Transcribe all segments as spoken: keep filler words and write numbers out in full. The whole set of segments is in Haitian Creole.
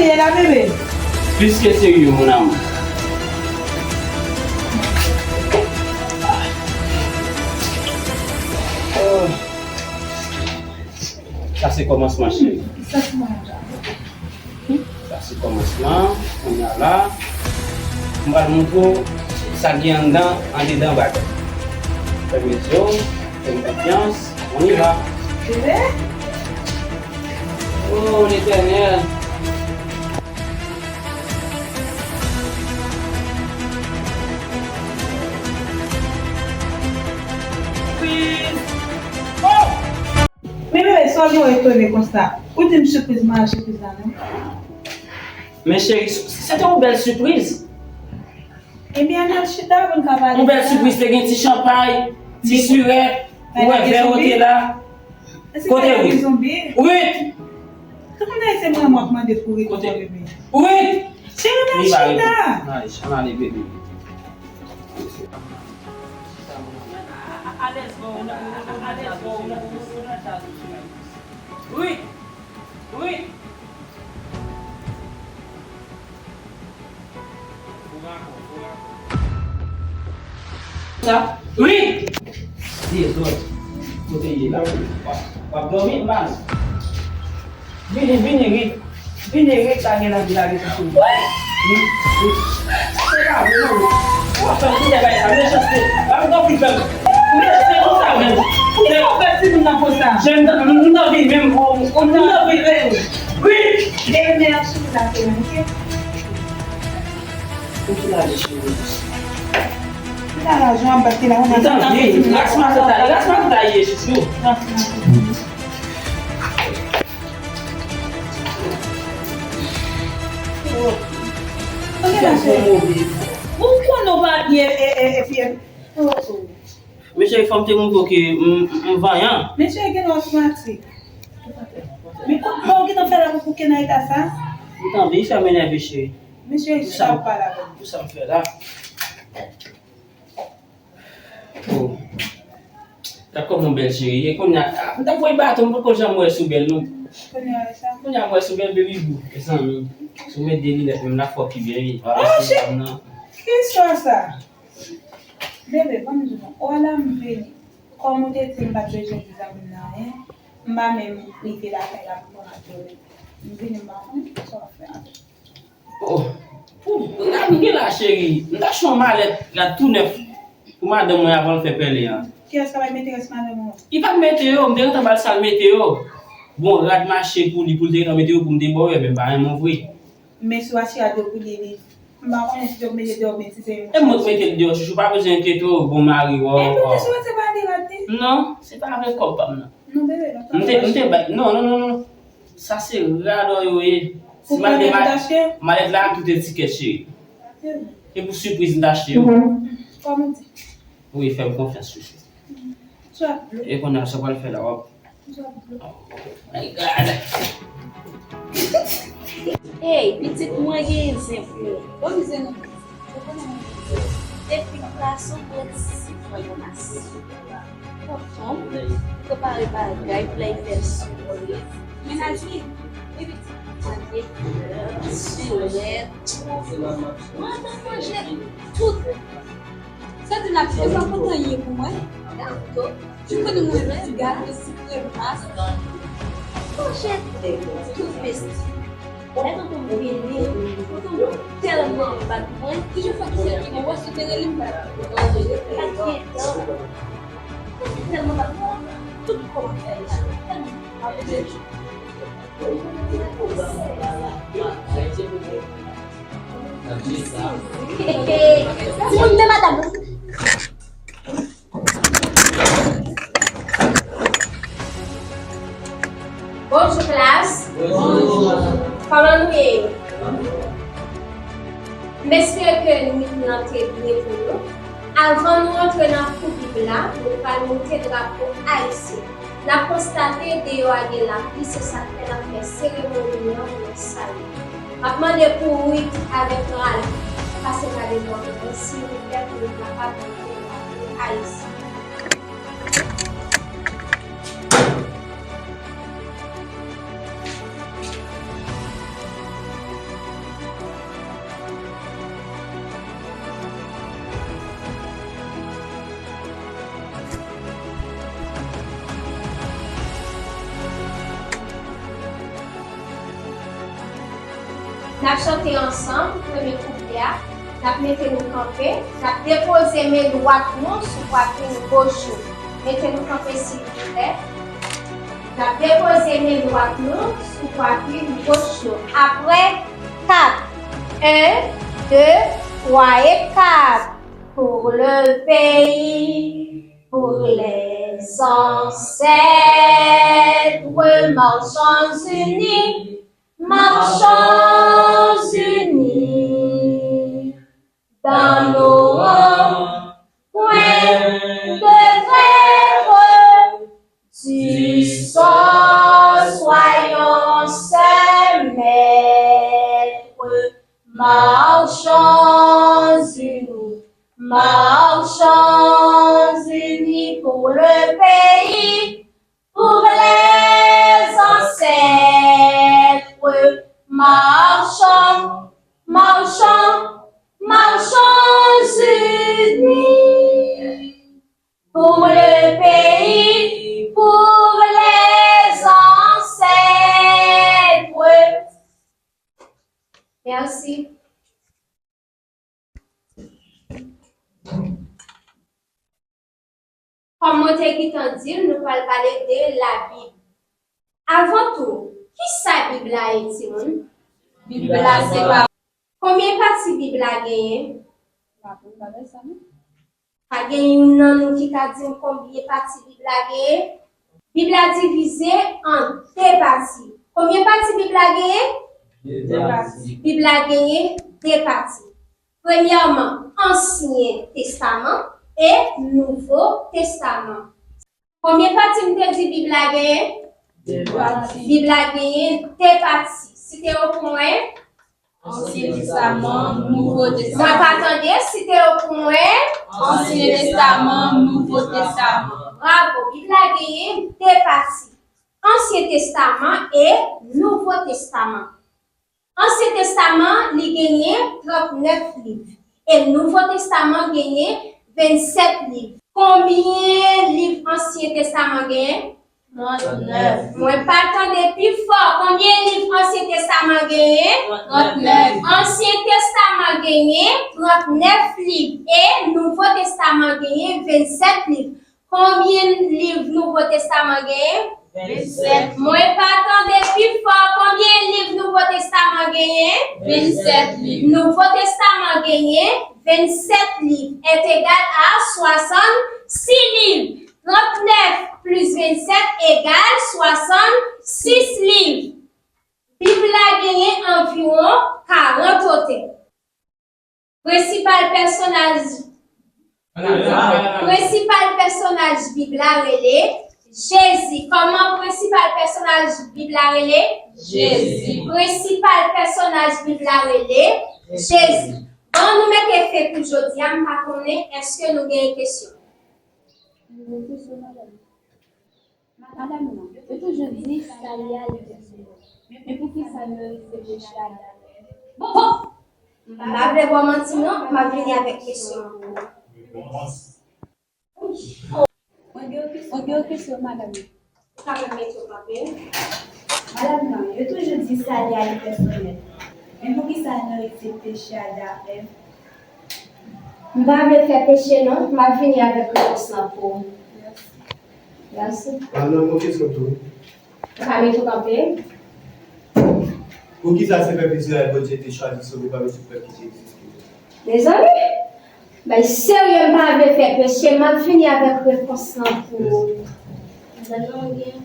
Ye la, bebe. Plis ke serye, mon amour. Oh. Sa se kòmansman, cheri. Sa se kòmansman. Sa se kòmansman. Kounye a la, m pral montre w sa gen anndan, andedan bagay. Fèmen zye w, fè m konfyans, on y va. Bebe? Oh, Letènèl. Men bebe, sa w gen w etone konsa? Ou di m sipriz, m al sipriz la, non? Men cheri, se te yon bèl sipriz. Ebyen, ann al chita pou n ka pale. Yon bèl sipriz, te gen ti chanpay, ti sirèt, ou wè vè yo te la. Kote Ruth? Ruth! Tout moun se mwen m ap mande pou Ruth, bebe. Ruth! Cheri, ann al chita. Ann ale, bebe. Ruth! Ruth! Sa? Wi! Dezòd. Kote ye la? W ap, w ap dòmi, man? Vini, vini, Rik. Vini, Rik, lage, lage, lage sou sou. Wi, wi. Se pa vre, non. W ap fè m koute bay sa, mechanste. W ap dòmi fè m. Mechanste konsa menm. Poukisa w fè timoun nan konsa? Jèn, m, m, m anvi menm, o, o, m anvi menm. Wi! Demen ap sou la, ok? Ou ki lage cheri. Ou pa lage, w ap bat la, ou nan. Ras matata, ras matata ye, chouchou. Ou konnen w pa byen, e, e, e, fye. Mesye, fò m te montre w ke m, m, m vanyan. Mesye, gen asmatik. Men kot ba w gentan fè la pou bouke nan eta sa? M tann, li fè m enève, cheri. Mesye, sa w pale avè m. Pou sa m fè la? Oh. Gad kòman w bèl, cheri. E kounye a, m t ap voye baton, m poko janm wè si w bèl, non. Kounye a, sa? Kounye a, m wè si w bèl, baby boo. Mezanmi, si w met de linèt, menm la fò pi byen, wi. Oh, cheri! Ki istwa sa? Bebe, ban m di w, ou wè la m vini. Kòm ou te di m pa t bezwen di zanmi m nan anyen, m pa menm rive lakay la pou pran apèl. M vini, m pa konnen sa w ap fè avè l. Oh, pou, gad m gen la, cheri. M t achte yon malèt, gad, tou nèf pou madanm mwen avan l fè pèlen an. Kiyès k ap bay meterès madanm ou an? Li pa t mete yo, m te gentan ba l sa l mete yo. Bon, rad mache pou li, pou l te gentan mete yo pou m te ba w yo, men m pa renmen w vre. Men si w achte rad yo pou li, li, m pa konnen si yo mete deyò, men si se yon. E mwen k mete l deyò, chouchou, pa bezwen enkyete w, bon mari w. Epi w te sou rete pa de rad li? Non, se pa avèk kòb pa m nan. Non, bebe, non. M te, m te bay, non, non, non, non. Sa se radò yo ye. Ou konnen m t achte? Malèt la, tout etikèt, cheri. E pou sipriz m t achte yo. Kòman w di? Wi, fè m konfyans, chouchou. E kounye a, sa w pral fè la, w ap. Oh my God. Hey, pitit mwen gen zen pou ou. Bon, zen non. Depi m gason, mwen di si fwa yon mas. Tonton, ou prepare bagay pou lè fè sou. Mennaj li, li pitit. Tande, silèt. Mwen ap manje tout. Sa di n ap fè sa kontan ye pou mwen. Gato. Ou konnen mwen renmen gato, sikre, mas. Manje tout besti. Lè tonton m vini, tonton m tèlman bat mwen. Ki jan fè ki se ki mwen wè si te rele m bat. Manje, pa t gen tan. Tonton m tèlman bat mwen, tout kò m ap fè mal. Tèlman. Ti moun de madanm. Bonjou klas. Bonjou. Kòman nou ye? M espere ke nwit lan te byen pou nou. Avan nou rantre nan kou Bib la, nou pral moute drapo ayisyen. N ap konstate deyò a gen lapli, se sa k fè n ap fè seremoni an nan sal la. M ap mande pou Ruth avèk Ralph pase gade bò mwen, silvouplè, pou nou kapab monte drapo ayisyen. N ap chante ansanm premye kouplè a. N ap mete nou kanpe. N ap depoze men dwat nou sou pwatrin goch ou. Mete nou kanpe, silvouplè. N ap depoze men dwat nou sou pwatrin goch nou. Apre, kat. En, de, twa e kat. Pour le pays, pour les ancêtres, marchons unis, marchons unis, dans nos rangs, point de trêve, du sang, soyons ses maîtres, marchons unis, marchons unis pour le pays, pour les ancêtres, marchons, marchons, marchons unis. Pour le pays, pour les ancêtres. Merci. Kòm mwen te gentan di l, nou pral pale de Labib. Avan tou, kisa Bib la ye, timoun? Bib la se pa. Konbyen pati Bib la genyen? Pa gen youn nan nou ki ka di m konbyen pati Bib la genyen? Bib la divize an de pati. Konbyen pati Bib la genyen? De pati. Bib la genyen de pati. Premyèman, Ansyen Testaman e Nouvo Testaman. Konbyen pati m te di Bib la genyen? De pati. Bib la genyen de pati. Site yo pou mwen. Ansyen Testaman, Nouvo Testaman. Mwen pa tande, site yo pou mwen. Ansyen Testaman, Nouvo Testaman. Bravo, Bib la genyen de pati. Ansyen Testaman e Nouvo Testaman. Ansyen Testaman, li genyen trannèf liv. E Nouvo Testaman genyen vennsèt liv. Konbyen liv Ansyen Testaman genyen? Trannèf. Mwen pa tande pi fò. Konbyen liv Ansyen Testaman genyen? Trannèf. Ansyen Testaman genyen trannèf liv. E Nouvo Testaman genyen vennsèt liv. Konbyen liv Nouvo Testaman genyen? Vennsèt. Mwen pa tande pi fò. Konbyen liv Nouvo Testaman genyen? Vennsèt liv. Nouvo Testaman genyen vennsèt liv. Est égal à soixante-six liv. Trannèf plis vennsèt egal swasannsis liv. Bib la genyen anviwon karant otè. Prensipal pèsonaj, prensipal pèsonaj Bib la rele Jezi. Kòman prensipal pèsonaj Bib la rele? Jezi. Prensipal pèsonaj Bib la rele Jezi. Bon, nou mete fen pou jodi a, m pa konnen èske nou genyen kesyon. Madanm nan, yo toujou di sali a li pèsonèl. Men poukisa nou rete peche a dapre? Bon, bon! M pa vle ba w manti non, m ap vini avèk kesyon an pou ou. Mwen gen yon kesyon, mwen gen yon kesyon, madanm nan. Ou ka menm mete w kanpe. Madanm nan, yo toujou di sali a li pèsonèl. Men poukisa nou rete peche a dapre? M pa vle fè peche non, m ap vini avèk repons lan pou ou. Mèsi. Mèsi. Madanm, yon kesyon tou. Ou ka mete w kanpe. Poukisa se pèp Izrayèl Bondye te chwazi sove pami tout pèp ki te egziste? Mezanmi, bay serye, m pa vle fè peche, m ap vini avèk repons lan pou ou. Madanm nan gen.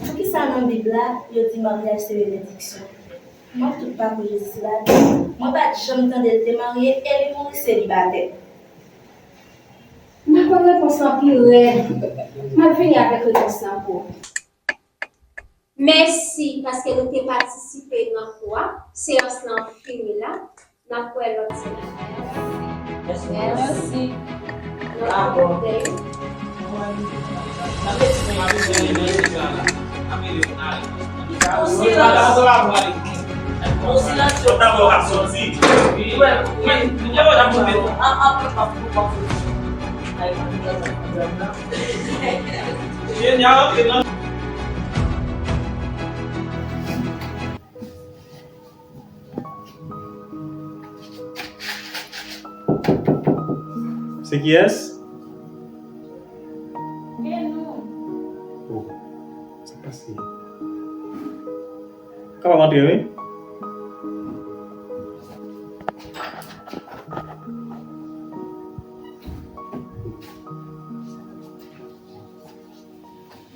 Poukisa nan Bib la, yo di maryaj se benediksyon? Mwen, tout pakou Jezi sila, mwen pa t janm tande l te marye e li mouri selibatè. M pa konn repons lan pi rèd. M ap vini avèk repons lan pou ou. Mèsi paske nou te patisipe nan kou a. Seyans lan fini la. N ap wè lòt semèn. Mèsi. Mèsi. Bravo. Jenyal. Se kiyès? Gen non. Oh, sa k pase? Kapab antre, wi.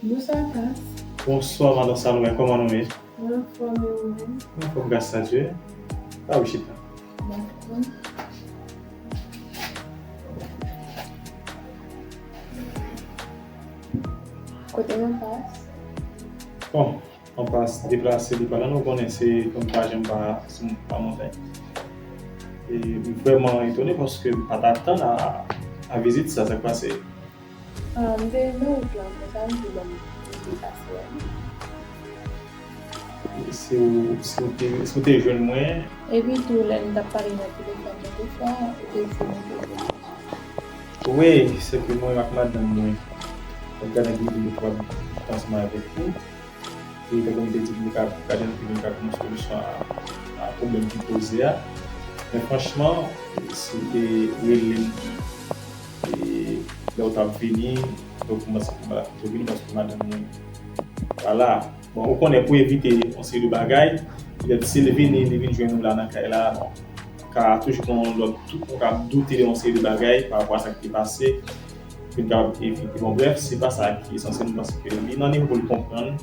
Bonswa, Pas. Bonswa, madan Salomé, kòman nou ye? Mwen anfòm, e ou menm? Mwen anfòm, gras a Dye. Pa wi chita. Dakò. Kote mwen, Pas? Bon, mwen Pas deplase li pa la, nou konnen se konn pa janm pa sou pa montay. E m vrèman etone paske m pa t atann a, a vizit sa, sa k pase? Ah, m te nan wout la, konsa m di ban m pase wè nou. Si w, si w te, si w te jwenn mwen. Epi tou, lè n t ap pale nan telefòn, nan telefòn, ou te di nou te jwenn. Wi, se ke mwen ak madanm mwen, n ap gade anpil de pwoblèm ansanm avèk ou. E tankou m te di, nou ka gade anpil, nou ka jwenn yon solisyon a, a pwoblèm ki poze a. Men franchman, si w te rele m, e lè w t ap vini, donk mwen se pou mwen la foto vini paske madanm mwen pa la. Bon, ou konnen pou evite yon seri de bagay, petèt si l vini, li vin jwenn ou la nan kay la, bon, ka toujou gen yon lòt, ou ka doute de yon seri de bagay pa rapò a sa ki te pase. Pou n kapab evite. Bon, brèf, se pa sa ki esansyèl, paske li nan nivo pou l konprann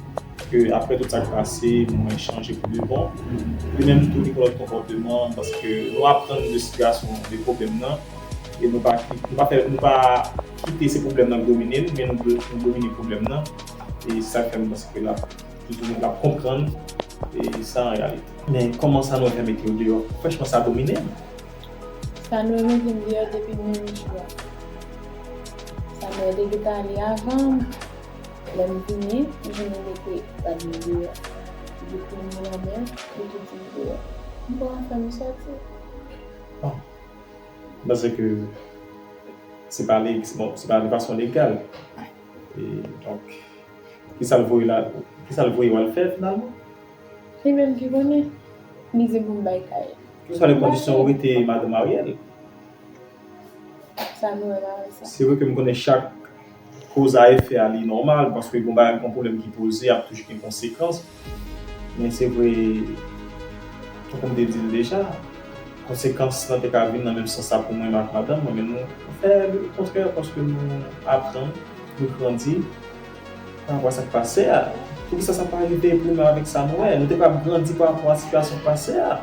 ke apre tout sa k pase, mwen chanje pou de bon. Li menm tou, li gen lòt konpòteman, paske nou aprann de sitiyasyon, de pwoblèm nan, e nou pa, nou pa fè, nou pa kite se pwoblèm nan k domine n, men nou, nou domine pwoblèm nan, e sa k fè m panse ke l ap, plis ou mwen, l ap konprann, e sa an reyalite. Men kòman sa nou fè mete yo deyò? Franchman, sa domine m. Sa nou mete m deyò depi menm jou a. Sa nou te gentan ale avan m. Lè m vini, m vini mete rad mwen deyò. Li pran mwen nan men, li tou di m deyò. M pa wè fè m sòti. Bon. M panse ke se pa le-, se, bon, se pa de fason legal. E, donk, kisa l voye la, kisa l voye w al fè finalman? Li menm ki konnen. Li di pou m bay kay. Kisa de kondisyon ou rete madanm Ariel? Sa nou wè la, sa. Se vre ke m konnen chak koz a efè a li nòmal, paske gon bagay, gon pwoblèm ki poze, ap toujou gen konsekans. Men se vre, tankou m te di l deja, konsekans lan te ka vin nan menm sans sa pou mwen ak madanm mwen, men nou, nou fè le kontrè, paske nou aprann, nou grandi. Parapò a sa k pase a, poukisa sa pa rive pou nou avèk Samuel? Nou te pap grandi parapò a sitiyasyon k pase a.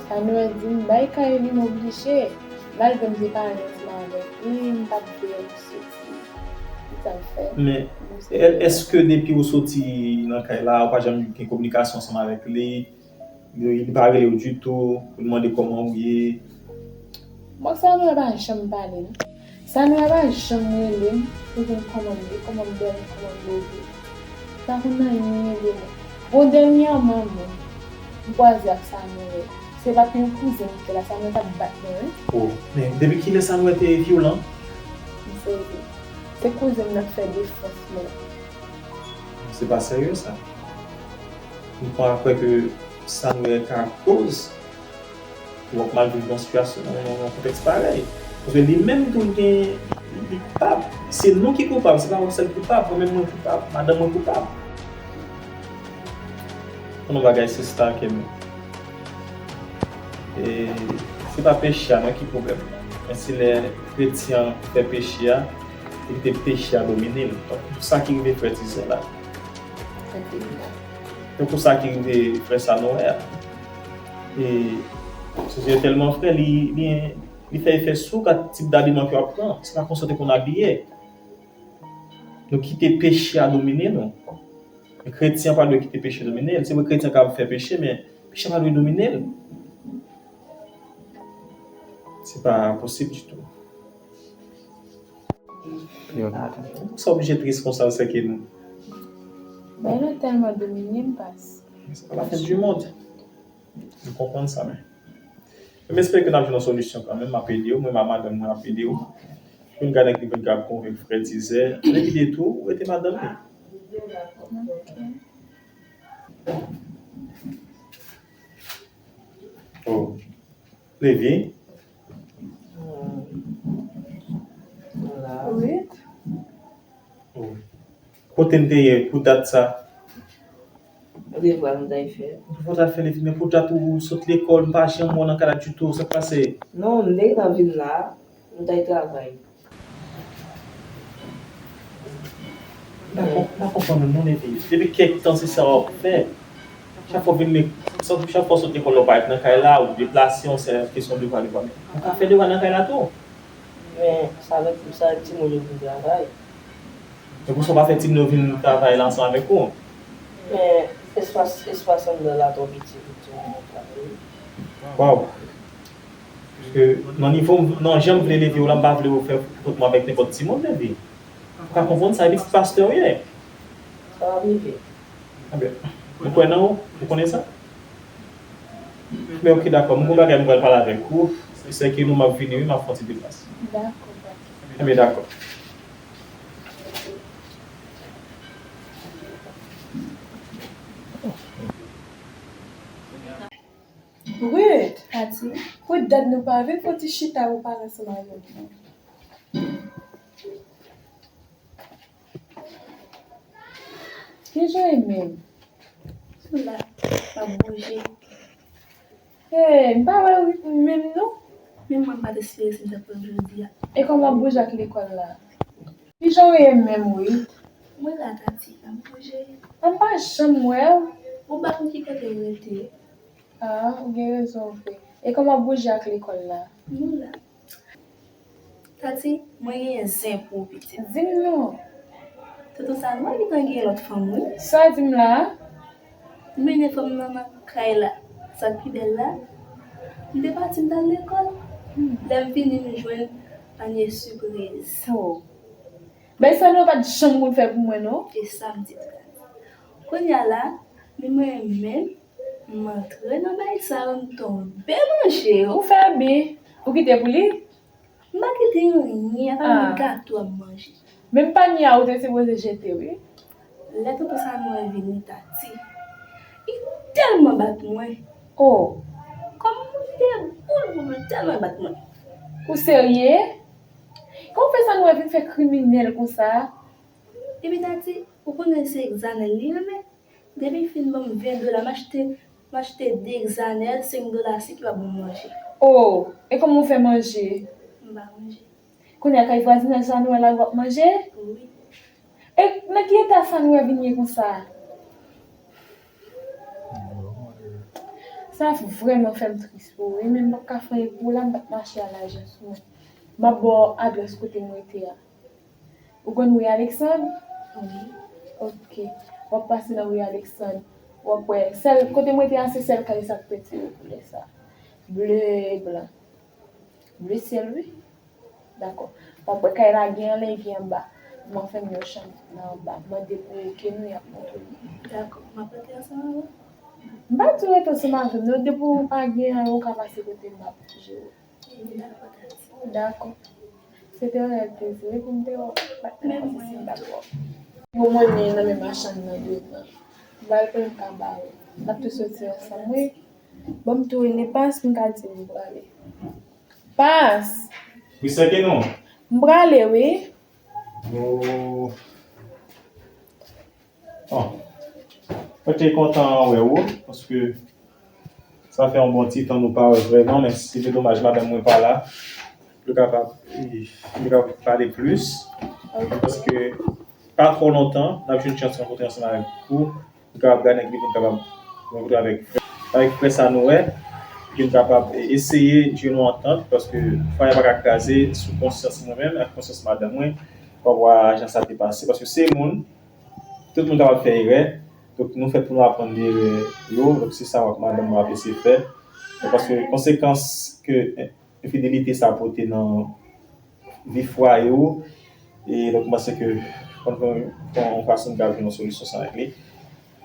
Samuel di m bay kay li, m oblije. Malgre m te pale ansanm avèk li, m pa t vle l soti. Ki sa l fè? Men, èske depi ou soti nan kay la, ou pa janm gen kominikasyon ansanm avèk li? Li, li pa rele w ditou pou l mande kòman ou ye. Mwen, Samuel pa janm pale, non. Samuel pa janm rele m pou di m kòman m ye, kòman m dòmi, kòman m leve. Li pa konn anyen de mwen. Bon, dènyèman menm, m kwaze ak Samuel. Se pa t yon kouzen m te la, Samuel t ap bat mwen, wi. Oh, men depi kilè Samuel te vyolan? M sezi. Se kouzen m nan k fè defans mwen. Se pa serye, sa. M pa kwè ke Samuel ka koz pou w ap mal viv nan sitiyasyon, nan, nan, nan kontèks parèy. Paske li menm tou, li gen, li, li koupab. Se nou ki koupab, se pa ou sèl koupab. Mwen menm, mwen koupab, madanm mwen koupab. Konn yon bagay, sista, ke m, e, se pa peche a, non, ki pwoblèm nan. Men se lè kretyen an fè peche a, li kite peche a domine l. Donk, sa ki rive frè Tizè la. Tankou sa ki rive frè Samuel a. E, se tèlman frè, li, li, li fè efè sou w, gad tip dabiman ke w ap pran. Se pa konsa w te konn abiye. Nou kite peche a domine nou. Men kretyen pa dwe kite peche domine l. Se vre kretyen ka fè peche, men peche pa dwe domine l. Se pa posib ditou. Yo, sa oblije tris konsa, sè ke nou. Bagay la tèlman domine m, Pas. Se pa la fin du monde. M konprann sa, men. Men m espere ke n ap jwenn yon solisyon kanmenm. M ap ede w, mwen, ma-, madanm mwen ap ede w. Pou n gade ki pou n ka konvenk frè Tizè. Epi de tou, ou rete madanm li. Ok. Oh. Leve. Kote n te ye pou dat sa? Devwa nou t al fè. Devwa w t al fè, Levi, men pou dat ou sot lekòl, m pa janm wè w nan kay la ditou, sa k pase? Non, m te gentan vin la, m t al travay. M pa konprann ou non, Levi. Depi kèk tan se sa w ap fè. Chak fwa w vin, chak fwa w sot lekòl la, w parèt nan kay la, ou deplase, yon sèl kesyon devwa, devwa. Ou ka fè devwa nan kay la tou. Men sa avèk, sa avèk timoun yo vin travay. Men konsa w pa fè timoun yo vin travay la ansanm avèk ou? Men espas, espas anndan la twò piti pou timoun yo travay. Waw. Paske nan nivo m, nan jan m vle leve w la, m pa vle w fè fwotman avèk nenpòt timoun, Levi. Ou ka konprann sa, epi ti pastè w ye. Sa va rive. Ebyen, m kwè nan ou, ou konnen sa? Men oke, dakò, m gon bagay m pral pale avèk ou. Se ke nou m ap vini, wi, m ap fè yon ti deplase. Dakò, papa. Ebyen, dakò. Ruth! Tati, pou dat nou pa vin fè yon ti chita ou pale ansanm avè m non. Kijan w ye menm? M la, m ap bouje. Hey, m pa wè w menm non. Menm mwen m pa t espere si m t ap wè w jodi a. E kòman w ap bouje ak lekòl la? Kijan w ye menm, wi? Mwen la, Tati, m ap bouje. M pa janm wè w. Ou pa konn ki kote w rete. Ah, ou gen rezon vre. E kòman w ap bouje ak lekòl la? Nou la. Tati, mwen genyen zen pou ou, pitit. Di m non. Tonton Samuel gentan gen lòt fanm, wi. Sa w di m la a? M mennen fanm nan nan kay la. Sa k pi bèl la, m te pati, m t al lekòl. Hmm. Lè m vini, m jwenn panye sipriz. Oh. Bagay sa nou pa t janm konn fè pou mwen, non. E sa m di tou. Kounye a la, men mwen menm, m antre nan bagay sa yo, m tonbe manje yo. Ou fè byen. Ou kite pou li? M pa kite anyen, apa menm gato a m manje. Menm panye a ou te sipoze jete, wi. Lè tonton Samuel vini, Tati, li tèlman bat mwen. Oh. Kòm m te boul pou li tèlman bat mwen. Ou serye? Kòman w fè Samuel vin fè kriminèl konsa? Epi Tati, ou konnen se egzanèl li renmen. Depi l fin ban m ven dola, m achte, m achte de egzanèl, senk dola sik, li pa ban m manje. Oh, e kòman w fè manje? M pa manje. Kounye a kay vwazinaj la nou wè la w ap manje? Wi. E nan ki eta sa nou wè vin ye konsa? Sa vrèman fè m tris pou ou, wi, men m p ap ka fè anyen pou ou la, m p ap mache a lajans, non. M ap ba w adrès kote m rete a. Ou konn wi Alexandre? Wi. Ok. W ap pase nan wi Alexandre. W ap wè. Sèl kote mwen te a, se sèl kay sa k pentire koulè sa. Ble e blan. Ble syèl, wi. Dakò. W ap wè kay la gen anlè, gen anba. Mwen fè m yon chanm nan anba. Mande pou Kenny, y ap montre w li. Dakò. M ap rete ansanm avè w? M pa di w rete ansanm avè m, non. Depi w pa gen anyen, ou ka pase kote m, m ap jere w. Dakò. Se te yon rèl plezi, wi, pou m te wè w. Bat nan kò si m dakò. Bon, mwen men nan men machann nan dwe pran. M pral pran yon kaba, wi. N ap tou soti ansanm, wi. Ban m tou rele Pas, m ka di m prale. Pas! Wi, sè ke non. M prale, wi. Oh. Bon. Mwen te kontan wè w, paske sa fè yon bon ti tan nou pa wè vrèman, men se te domaj madanm mwen pa la. Pou kapab, pou kapab pale plis. Paske pa twò lontan, n ap jwenn chans rankontre ansanm avèk ou. Pou kapab gade nèg li, pou n kapab rankontre avèk frè, avèk frè sa nou wè. Pou n kapab e, eseye jwenn yon antant, paske fwaye a pa ka kraze sou konsyans mwen menm ak konsyans madanm mwen, pa rapò a jan sa te pase. Paske se moun, tout moun kapab fè erè. Donk, nou fèt pou nou aprann de erè yo. Donk, se sa w ak madanm ou ap eseye fè. Donk, paske konsekans ke enfidelite sa pote nan vi fwaye w, e donk, m panse ke fò n fè yon fason n ka jwenn yon solisyon sa avèk li.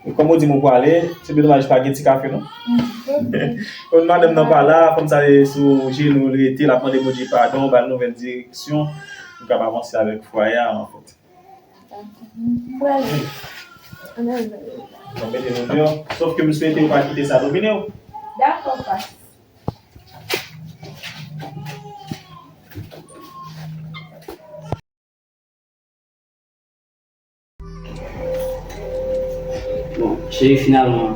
E kòm ou di m ou prale, se byen domaj pa gen ti kafe, non? Kòm madanm nan pa la, fanm sa e sou jenou l rete, l ap mande Bondye padon, ba l nouvèl direksyon, nou kapab avanse avèk fwaye a, anfèt. Dakò. M prale. Ann al. Bon, mete nou deyò. Sòf ke m swete ou pa kite sa domine w. Dakò, Pas. Cheri, finalman,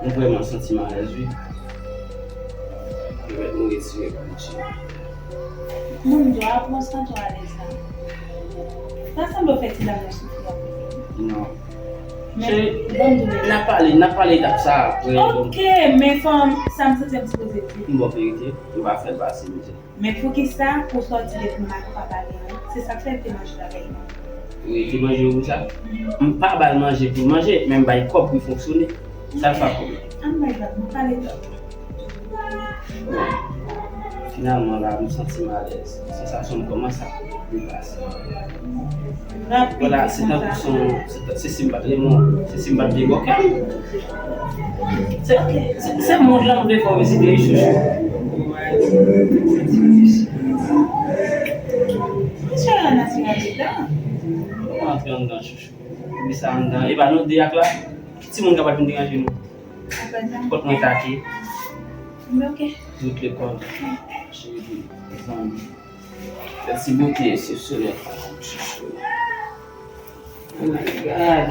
m vrèman santi m alèz, wi. Pèmèt nou retire kouti. Moun dwa pran santi w alèz la. Sa sanble w fè ti dam nan soufri anpil. Non. Men, cheri, bon, n ap pale, n ap pale etap sa apre. Ok, men fanm, sa m santi m sipoze di. M ba w verite, m pa fè l pase mizè. Men poukisa ou sòti depi maten ou pa ba li anyen? Se sa k fè l te manje l avèk mwen. Wi, te manje yo pou sa? M pa ba l manje pou l manje, men m ba l kòb pou l fonksyone. Sa l fè ak kòb la? Ann bay vag, nou pale twòp. Bon, finalman la, m santi m alèz. Sansasyon m kòmanse ap depase. Vwala, se tankou se yon, se ta- se si m pa t lemon, se si m pa t vye bòkè. Se, se, se mond lan m vle fè w vizite wi, chouchou. Misye la natiralite. Ou antre anndan, chouchou. Ou sa anndan. E pa nou de ak la. Ki timoun k ap vin deranje nou? Pòt mwen take. Tout lekòl. Cheri, zanmi. Fè ti bote, se solèy. Oh my God.